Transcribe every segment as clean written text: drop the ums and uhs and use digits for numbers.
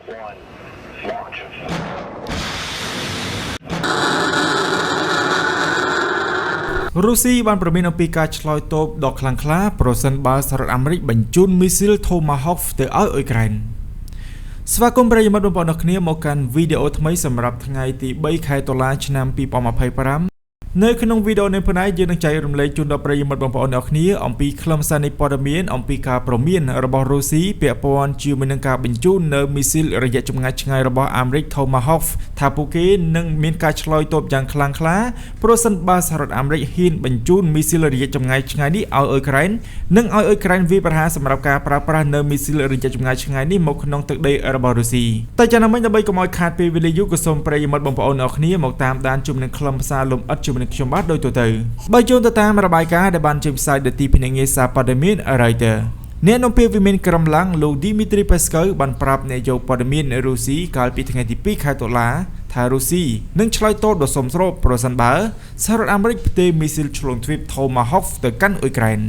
One, launch. រុស្ស៊ីបានព្រមានអំពីការឆ្លើយតបដ៏ខ្លាំងក្លាប្រសិនបើសហរដ្ឋអាមេរិកបញ្ជូនមីស៊ីល Tomahawk ទៅឲ្យអ៊ុយក្រែនស្វាគមន៍ប្រិយមិត្តបងប្អូនអរគ្នាមកកាន់វីដេអូថ្មីសម្រាប់ថ្ងៃទី3ខែតុលាឆ្នាំ2025នៅក្នុងវីដេអូនេះផងដែរយើងនឹងចែករំលែកជូនដល់ប្រិយមិត្តបងប្អូនអរគ្នាអំពីខ្លឹមសារនៃព័ត៌មានអំពីការព្រមានរបស់រុស្ស៊ីពាក់ព័ន្ធជាមួយនឹងការបញ្ជូននៅមីស៊ីលរយៈចម្ងាយឆ្ងាយរបស់អាមេរិក Tomahawk ថាពួកគេនឹងមានការឆ្លើយតបយ៉ាងខ្លាំងក្លាប្រសិនបើសហរដ្ឋអាមេរិកហ៊ានបញ្ជូនមីស៊ីលរយៈចម្ងាយឆ្ងាយនេះឲ្យអ៊ុយក្រែននិងឲ្យអ៊ុយក្រែនវាយប្រហារសម្រាប់ការប្រើប្រាស់នៅមីស៊ីលរយៈចម្ងាយឆ្ងាយនេះមកក្នុងទឹកដីរបស់រុស្ស៊ីតែយ៉ាងណាមិញដើម្បីកុំឲ្យខាតពេលវេលាយូរក៏សូមប្រិយមិត្តបងប្អូនអរគ្នាមកតាមដានជុំនឹងខ្លឹមសារលំអិតជាមួយនឹងខ្ញុំបាទដូចទៅទៅបើយោងទៅតាមរបាយការណ៍ដែលបានចេញផ្សាយដោយទីភ្នាក់ងារសារព័ត៌មាន Reuters អ្នកនាំពាក្យវិមានក្រមឡាំងលោក Dmitry Peskov បានប្រាប់អ្នកយកព័ត៌មានរុស្ស៊ីកាលពីថ្ងៃទី2ខែតុលាថារុស្ស៊ីនឹងឆ្លើយតបដ៏សមស្របប្រសិនបើសហរដ្ឋអាមេរិកផ្ទេរមីស៊ីលឆ្លងទ្វីប Tomahawk ទៅកាន់អ៊ុយក្រែន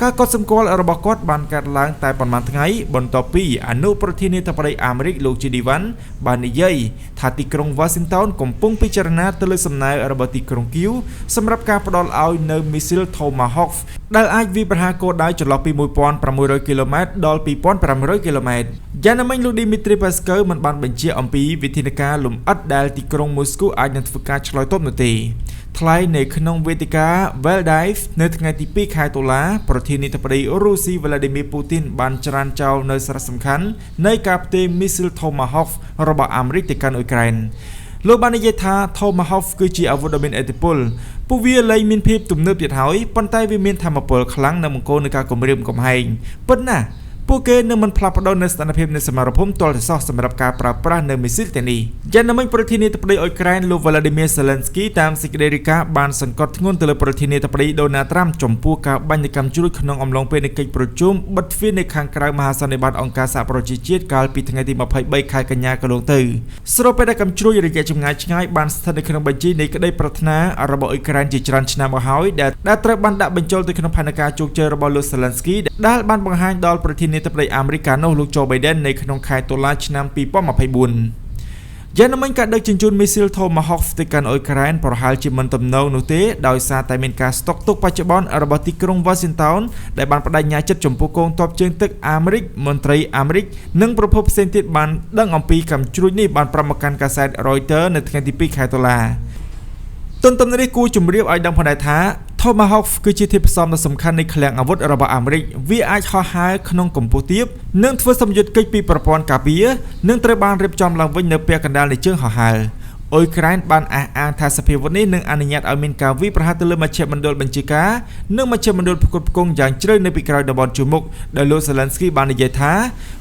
ការកត់សម្គាល់របស់គាត់បានកើតឡើងតែប៉ុន្មានថ្ងៃបន្ទាប់ពីអនុប្រធានាធិបតីអាមេរិកលោក J.D. Vance បាននិយាយថាទីក្រុង Washington កំពុងពិចារណាទៅលើសំណើរបស់ទីក្រុងគៀវសម្រាប់ការផ្ដល់ឲ្យនៅមីស៊ីល Tomahawk ដែលអាចវាយប្រហារគោលដៅចន្លោះពី1600គីឡូម៉ែត្រដល់2500គីឡូម៉ែត្រយ៉ាងណាមិញលោក Dmitry Peskov មិនបានបញ្ជាក់អំពីវិធានការលម្អិតដែលទីក្រុងមូស្គូអាចនឹងធ្វើការឆ្លើយតបនោះទេថ្លែងនៅក្នុងវេទិកា Valdai នៅថ្ងៃទី2ខែតុលាប្រធានាធិបតីរុស្ស៊ី Vladimir Putin បានច្រានចោលនៅសារៈសំខាន់នៃការផ្ទេរមីស៊ីល Tomahawk របស់អាមេរិកទៅកាន់អ៊ុយក្រែនលោកបាននិយាយថា Tomahawk គឺជាអាវុធដ៏មានឥទ្ធិពលពួកវាលែងមានភាពទំនើបទៀតហើយប៉ុន្តែវាមានថាមពលខ្លាំងនិងបង្គោលនៃការគំរាមកំហែងពិតណាស់ពួកគេនឹងមិនផ្លាស់ប្ដូរនៅស្ថានភាពនៃសមរភូមិទាល់តែសោះសម្រាប់ការប្រើប្រាស់នៅមីស៊ីលទាំងនេះយ៉ាងណាមិញប្រធានាធិបតីអ៊ុយក្រែនលោក Vladimir Zelensky តាមសេចក្តីរាយការណ៍បានសង្កត់ធ្ងន់ទៅលើប្រធានាធិបតី Donald Trump ចំពោះការបាញ់កាំជ្រួចក្នុងអំឡុងពេលនៃកិច្ចប្រជុំបិទទ្វារនៅខាងក្រៅមហាសន្និបាតអង្គការសហប្រជាជាតិកាលពីថ្ងៃទី23ខែកញ្ញាកន្លងទៅស្របពេលដែលកាំជ្រួចរយៈចម្ងាយឆ្ងាយបានស្ថិតនៅក្នុងបញ្ជីនៃក្តីប្រាថ្នារបស់អ៊ុយក្រែនជាច្រើនឆ្នាំមកហើយដែលដែលត្រូវបានដាក់បញ្ចូលទៅក្នុងផែនការជោគជ័យរបស់លោក Zelensky ដែលបានបង្ហាញដល់ប្រធានាធិបតីអាមេរិកកាលនោះលោក Joe Biden នៅក្នុងខែតុលាឆ្នាំ2024យ៉ាងណាមិញការដឹកជញ្ជូនមីស៊ីល Tomahawk ទៅកាន់អ៊ុយក្រែនប្រហែលជាមិនទំនងនោះទេដោយសារតែមានការស្តុកទុកបច្ចុប្បន្នរបស់ទីក្រុង Washington ដែលបានបដិញ្ញាចិត្តចំពោះកងទ័ពជើងទឹកអាមេរិកមន្ត្រីអាមេរិកនិងប្រភពផ្សេងទៀតបានដឹងអំពីកាំជ្រួចនេះបានប្រាប់មកកាន់កាសែត Reuters នៅថ្ងៃទី2ខែតុលាទន្ទឹមនឹងនេះគួរជម្រាបឲ្យដឹងផងដែរថា Tomahawk គឺជាធាតុផ្សំដ៏សំខាន់នៃឃ្លាំងអាវុធរបស់អាមេរិកវាអាចហោះហើរក្នុងកម្ពស់ទាបនិងធ្វើសម្យុទ្ធកិច្ចពីប្រព័ន្ធការពារនិងត្រូវបានរៀបចំឡើងវិញនៅពាក់កណ្ដាលនៃជើងហោះហើរអ៊ុយក្រែនបានអះអាងថាសភាវុធនេះនឹងអនុញ្ញាតឲ្យមានការវាយប្រហារទៅលើមជ្ឈមណ្ឌលបញ្ជាការនិងមជ្ឈមណ្ឌលផ្គត់ផ្គង់យ៉ាងជ្រៅនៅពីក្រោយតំបន់ជួរមុខដោយលោក Zelensky បាននិយាយថា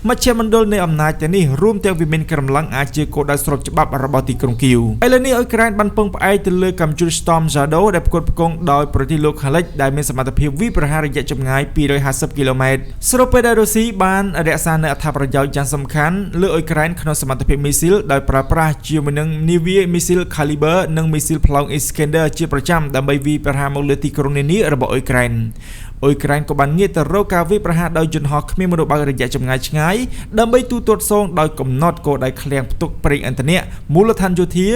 មជ្ឈមណ្ឌលនៃអំណាចទាំងនេះរួមទាំងវិមានក្រំឡឹងអាចជាគោលដៅស្របច្បាប់របស់ទីក្រុងគៀវឥឡូវនេះអ៊ុយក្រែនបានពឹងផ្អែកទៅលើកាំជ្រួច Storm Shadow ដែលផ្គត់ផ្គង់ដោយប្រទេសលោកខាងលិចដែលមានសមត្ថភាពវាយប្រហាររយៈចម្ងាយ250គីឡូម៉ែត្រស្របពេលដែលរុស្ស៊ីបានរក្សានូវអត្ថប្រយោជន៍យ៉ាងសំខាន់លើអ៊ុយក្រែនក្នុងសមត្ថភាពមីស៊ីលដោយប្រើប្រាស់ជាមួយនឹងនាវាមីស៊ីល Caliber និងមីស៊ីលផ្លោង Iskander ជាប្រចាំដើម្បីវាយប្រហារមកលើទីក្រុងនានារបស់អ៊ុយក្រែនអ៊ុយក្រែនក៏បានងាកទៅរកការវាយប្រហារដោយយន្តហោះគ្មានមនុស្សបើករយៈចម្ងាយឆ្ងាយដើម្បីទូទាត់សងដោយកំណត់គោលដៅឃ្លាំងផ្ទុកប្រេងឥន្ធនៈមូលដ្ឋានយោធា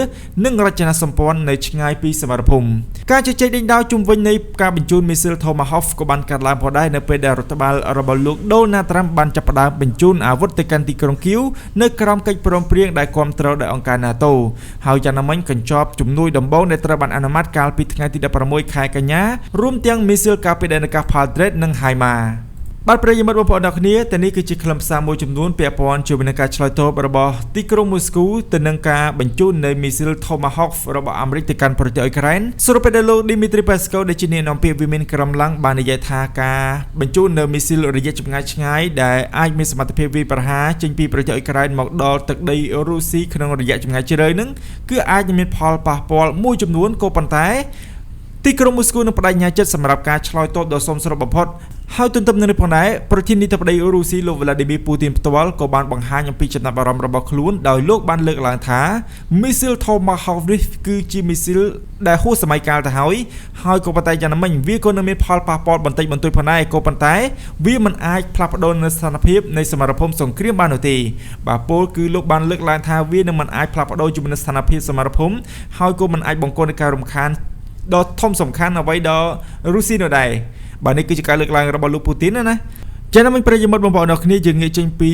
និងរចនាសម្ព័ន្ធនៅឆ្ងាយពីសមរភូមិការជជែកដេញដោលជុំវិញនៃការបញ្ជូនមីស៊ីល Tomahawk ក៏បានកើតឡើងផងដែរនៅពេលដែលរដ្ឋបាលរបស់លោក Donald Trump បានចាប់ផ្ដើមបញ្ជូនអាវុធទៅកាន់ទីក្រុងគៀវនៅក្រោមកិច្ចព្រមព្រៀងដែលគាំទ្រដោយអង្គការ NATO ហើយយ៉ាងណាមិញកញ្ចប់ជំនួយដំបូងដែលត្រូវបានអនុម័តកាលពីថ្ងៃទី16ខែកញ្ញារួមទាំងមីស៊ីលការពារដែនអាកាស Patriot និង HIMARS បាទប្រិយមិត្តបងប្អូនអរគ្នាតែនេះគឺជាខ្លឹមសារមួយចំនួនពាក់ព័ន្ធជាមួយនឹងការឆ្លើយតបរបស់ទីក្រុងមូស្គូទៅនឹងការបញ្ជូននៃមីស៊ីល Tomahawk របស់អាមេរិកទៅកាន់ប្រទេសអ៊ុយក្រែនស្របពេលដែលលោក Dmitry Peskov ដែលជាអ្នកនាំពាក្យវិមានក្រមឡាំងបាននិយាយថាការបញ្ជូននៅមីស៊ីលរយៈចម្ងាយឆ្ងាយដែលអាចមានសមត្ថភាពវាយប្រហារចេញពីប្រទេសអ៊ុយក្រែនមកដល់ទឹកដីរុស្ស៊ីក្នុងរយៈចម្ងាយជ្រៅនឹងគឺអាចនឹងមានផលប៉ះពាល់មួយចំនួនក៏ប៉ុន្តែទីក្រុងមូស្គូនឹងបដិញ្ញាចិត្តសម្រាប់ការឆ្លើយតបដ៏សមស្របបំផុត ហើយទន្ទឹមនឹងនេះផងដែរប្រធានាធិបតីរុស្ស៊ីលោកវ្លាឌីមៀពូទីនផ្ទាល់ក៏បានបង្ហាញអំពីចំណាប់អារម្មណ៍របស់ខ្លួនដោយលោកបានលើកឡើងថាមីស៊ីល Tomahawk នេះគឺជាមីស៊ីលដែលហួសសម័យកាលទៅហើយហើយក៏ប៉ុន្តែយ៉ាងណាមិញវាក៏នៅមានផលប៉ះពាល់បន្តិចបន្តួចផងដែរក៏ប៉ុន្តែវាមិនអាចផ្លាស់ប្ដូរនៅស្ថានភាពនៃសមរភូមិសង្គ្រាមបាននោះទេបាទពលគឺលោកបានលើកឡើងថាវានឹងមិនអាចផ្លាស់ប្ដូរជាមួយនឹងស្ថានភាពសមរភូមិហើយក៏មិនអាចបង្កនៃការរំខានដ៏ធំសំខាន់អ្វីដល់រុស្ស៊ីនោះដែរបាទនេះគឺជាការលើកឡើងរបស់លោកពូទីនណាចឹងណាមិញប្រិយមិត្តបងប្អូនអរគ្នាយើងងាកចេញពី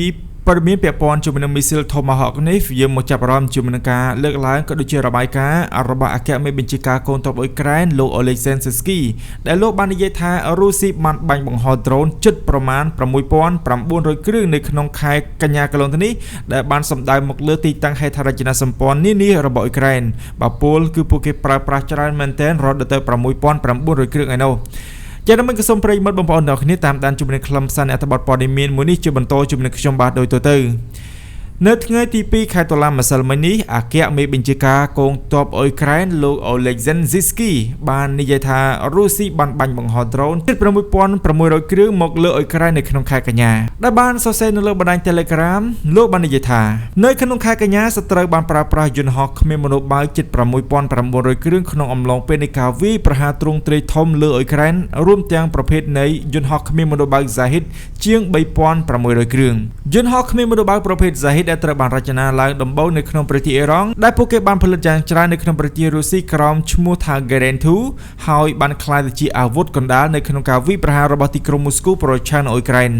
ព័ត៌មានពាក់ព័ន្ធជាមួយនឹងមីស៊ីល Tomahawk នេះយើងមកចាប់អារម្មណ៍ជាមួយនឹងការលើកឡើងក៏ដូចជារបាយការណ៍របស់អគ្គមេបញ្ជាការកងទ័ពអ៊ុយក្រែនលោក Oleksandr Syrskyi ដែលលោកបាននិយាយថារុស្ស៊ីបានបាញ់បង្ហោះដ្រូនជិតប្រមាណ6900គ្រឿងនៅក្នុងខែកញ្ញាកន្លងទៅនេះដែលបានសម្ដៅមកលើទីតាំងហេដ្ឋារចនាសម្ព័ន្ធនានារបស់អ៊ុយក្រែនបាទពលគឺពួកគេប្រើប្រាស់ច្រើនមែនទែនរហូតដល់ទៅ6900គ្រឿងឯណោះចា៎មិញក៏សូមប្រិយមិត្តបងប្អូនទាំងអស់គ្នាតាមដានជំនាញខ្លឹមសារអត្ថបទព័ត៌មានមួយនេះជាបន្តជំនាញខ្ញុំបាទដូចទៅនៅថ្ងៃទី2ខែតុលាម្សិលមិញនេះអគ្គមេបញ្ជាការកងទ័ពអ៊ុយក្រែនលោក Oleksandr Syrskyi បាននិយាយថារុស្ស៊ីបានបាញ់បង្ហោះដ្រូនជិត6600គ្រឿងមកលើអ៊ុយក្រែននៅក្នុងខែកញ្ញាដែលបានសរសេរនៅលើបណ្ដាញ Telegram លោកបាននិយាយថានៅក្នុងខែកញ្ញាសត្រូវបានប្រើប្រាស់យន្តហោះគ្មានមនុស្សបើកជិត6900គ្រឿងក្នុងអំឡុងពេលនៃការវាយប្រហារទ្រង់ទ្រាយធំលើអ៊ុយក្រែនរួមទាំងប្រភេទនៃយន្តហោះគ្មានមនុស្សបើក Zahid ជាង3600គ្រឿងយន្តហោះគ្មានមនុស្សបើកប្រភេទ Zahid ដែលត្រូវបានរចនាឡើងដំបូងនៅក្នុងប្រទេសអ៊ីរ៉ង់ដែលពួកគេបានផលិតយ៉ាងច្រើននៅក្នុងប្រទេសរុស្ស៊ីក្រោមឈ្មោះថា Geran 2ហើយបានក្លាយទៅជាអាវុធកណ្ដាលនៅក្នុងការវាយប្រហាររបស់ទីក្រុងមូស្គូប្រឆាំងនឹងអ៊ុយក្រែន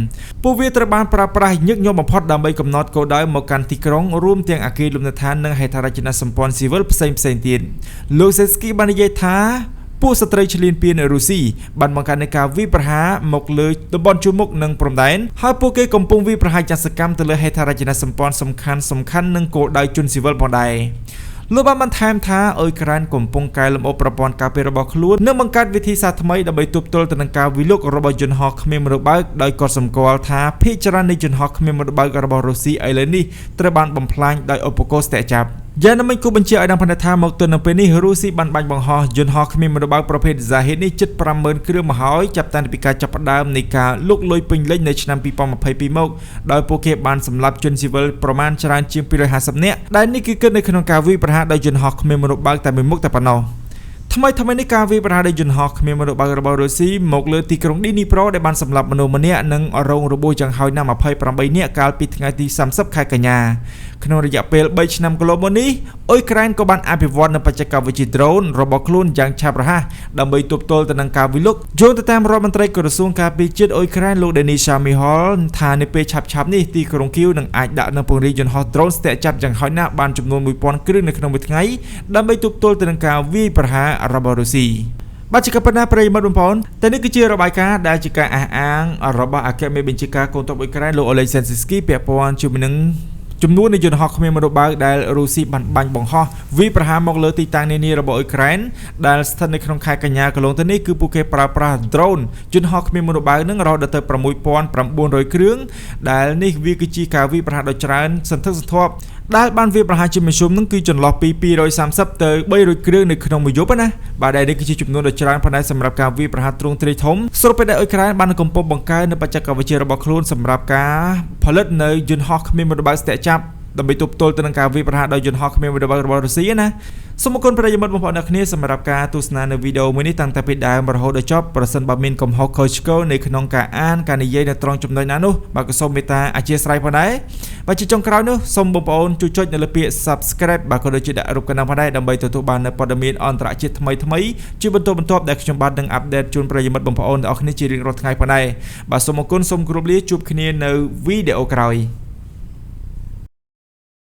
ពួកវាត្រូវបានប្រើប្រាស់ញឹកញាប់បំផុតដើម្បីកំណត់គោលដៅមកកាន់ទីក្រុងរួមទាំងអគារលំនៅឋាននិងហេដ្ឋារចនាសម្ព័ន្ធស៊ីវិលផ្សេងៗទៀតលោកសេស្គីបាននិយាយថាពួកស្ត្រីឈ្លានពានរុស្ស៊ីបានបង្កើតនៃការវាយប្រហារមកលើតំបន់ជួរមុខនិងព្រំដែនហើយពួកគេកំពុងវាយប្រហារយ៉ាងសកម្មទៅលើហេដ្ឋារចនាសម្ព័ន្ធសំខាន់ៗនិងគោលដៅជនស៊ីវិលផងដែរលោកបានបន្ថែមថាអ៊ុយក្រែនកំពុងកែលម្អប្រព័ន្ធការពាររបស់ខ្លួននិងបង្កើតវិធីសាស្ត្រថ្មីដើម្បីទប់ទល់ទៅនឹងការវិលុករបស់យន្តហោះគ្មានមនុស្សបើកដោយកត់សម្គាល់ថាភាគច្រើននៃយន្តហោះគ្មានមនុស្សបើករបស់រុស្ស៊ីឥឡូវនេះត្រូវបានបំផ្លាញដោយឧបករណ៍ស្ទាក់ចាប់យ៉ាងណាមិញគូបញ្ជាឲ្យដឹងផងថាមកទល់នឹងពេលនេះរុស្ស៊ីបានបាញ់បង្ហោះយន្តហោះគ្មានមនុស្សបើកប្រភេទ Zahid នេះជិត50000គ្រឿងមកហើយចាប់តាំងពីការចាប់ផ្ដើមនៃការលុកលុយពេញលេញនៅឆ្នាំ2022មកដោយពួកគេបានសម្លាប់ជនស៊ីវិលប្រមាណច្រើនជាង250នាក់ដែលនេះគឺគិតនៅក្នុងការវាយប្រហារដោយយន្តហោះគ្មានមនុស្សបើកតែមួយមុខតែប៉ុណ្ណោះថ្មីៗនេះការវាយប្រហារដោយយន្តហោះគ្មានមនុស្សបើករបស់រុស្ស៊ីមកលើទីក្រុងឌីនីប្រូដែលបានសម្លាប់មនុស្សម្នាក់និងរងរបួសយ៉ាងហោចណាស់28នាក់កាលពីថ្ងៃទី30ខែកញ្ញាក្នុងរយៈពេល3ឆ្នាំកន្លងមកនេះអ៊ុយក្រែនក៏បានអភិវឌ្ឍនូវបច្ចេកវិទ្យាដ្រូនរបស់ខ្លួនយ៉ាងឆាប់រហ័សដើម្បីទប់ទល់ទៅនឹងការវិលុកយោងទៅតាមរដ្ឋមន្ត្រីក្រសួងការពារជាតិអ៊ុយក្រែនលោកដេនីសាមីហលថានៅពេលឆាប់ៗនេះទីក្រុងគៀវនឹងអាចដាក់នៅពង្រាយយន្តហោះដ្រូនស្ទាក់ចាប់យ៉ាងហោចណាស់បានចំនួន1000គ្រឿងនៅក្នុងមួយថ្ងៃដើម្បីទប់ទល់ទៅនឹងការវាយប្រហាររបស់រុស្ស៊ីបាទជាកបណ្ណាប្រិយមិត្តបងប្អូនតែនេះគឺជារបាយការណ៍ដែលជាការអះអាងរបស់អគ្គមេបញ្ជាការកងទ័ពអ៊ុយក្រែនលោក Oleksandr Syrskyi ពាក់ព័ន្ធជាមួយនឹងចំនួននៃយន្តហោះគ្មានមនុស្សបើកដែលរុស្ស៊ីបានបាញ់បង្ហោះវាយប្រហារមកលើទីតាំងនានារបស់អ៊ុយក្រែនដែលស្ថិតនៅក្នុងខែកញ្ញាកន្លងទៅនេះគឺពួកគេប្រើប្រាស់ drone យន្តហោះគ្មានមនុស្សបើកនឹងរហូតដល់ទៅ6900គ្រឿងដែលនេះវាគឺជាការវាយប្រហារដ៏ច្រើនសន្ធឹកសន្ធាប់ដែលបានវាយប្រហារជាមធ្យមនឹងគឺចន្លោះពី230ទៅ300គ្រឿងនៅក្នុងមួយយប់ណាបាទដែលនេះគឺជាចំនួនដ៏ច្រើនប៉ុណ្ណេះសម្រាប់ការវាយប្រហារទ្រង់ទ្រាយធំស្របពេលដែលអ៊ុយក្រែនបានកំពុងបង្កើននូវបច្ចេកវិទ្យារបស់ខ្លួនសម្រាប់ការផលិតនៅយន្តហោះគ្មានមនុស្សបើកស្ទាក់ចាប់ដើម្បីទប់ទល់ទៅនឹងការវាយប្រហារដោយយន្តហោះគ្មានមនុស្សបើករបស់រុស្ស៊ីណាសូមអរគុណប្រិយមិត្តបងប្អូនអ្នកគ្នាសម្រាប់ការទស្សនានៅវីដេអូមួយនេះតាំងតែពីដើមរហូតដល់ចប់ប្រសិនបើមានកំហុសខុសឆ្គងនៅក្នុងការអានការនិយាយនៅត្រង់ចំណុចណានោះបាទក៏សូមមេត្តាអធ្យាស្រ័យផងដែរបាទជាចុងក្រោយនោះសូមបងប្អូនជួយចុចនៅលើពាក្យ Subscribe បាទក៏ដូចជាដាក់រូបកណ្ដឹងផងដែរដើម្បីទទួលបាននូវព័ត៌មានអន្តរជាតិថ្មីៗជាបន្តបន្ទាប់ដែលខ្ញុំបាទនឹងអាប់ដេតជូនប្រិយមិត្តបងប្អូនទាំងអស់គ្នាជារៀងរាល់ថ្ងៃផងដែរបាទសូមអរគុណសូមគោរពលាជួបគ្នានៅវីដេអូក្រោយ។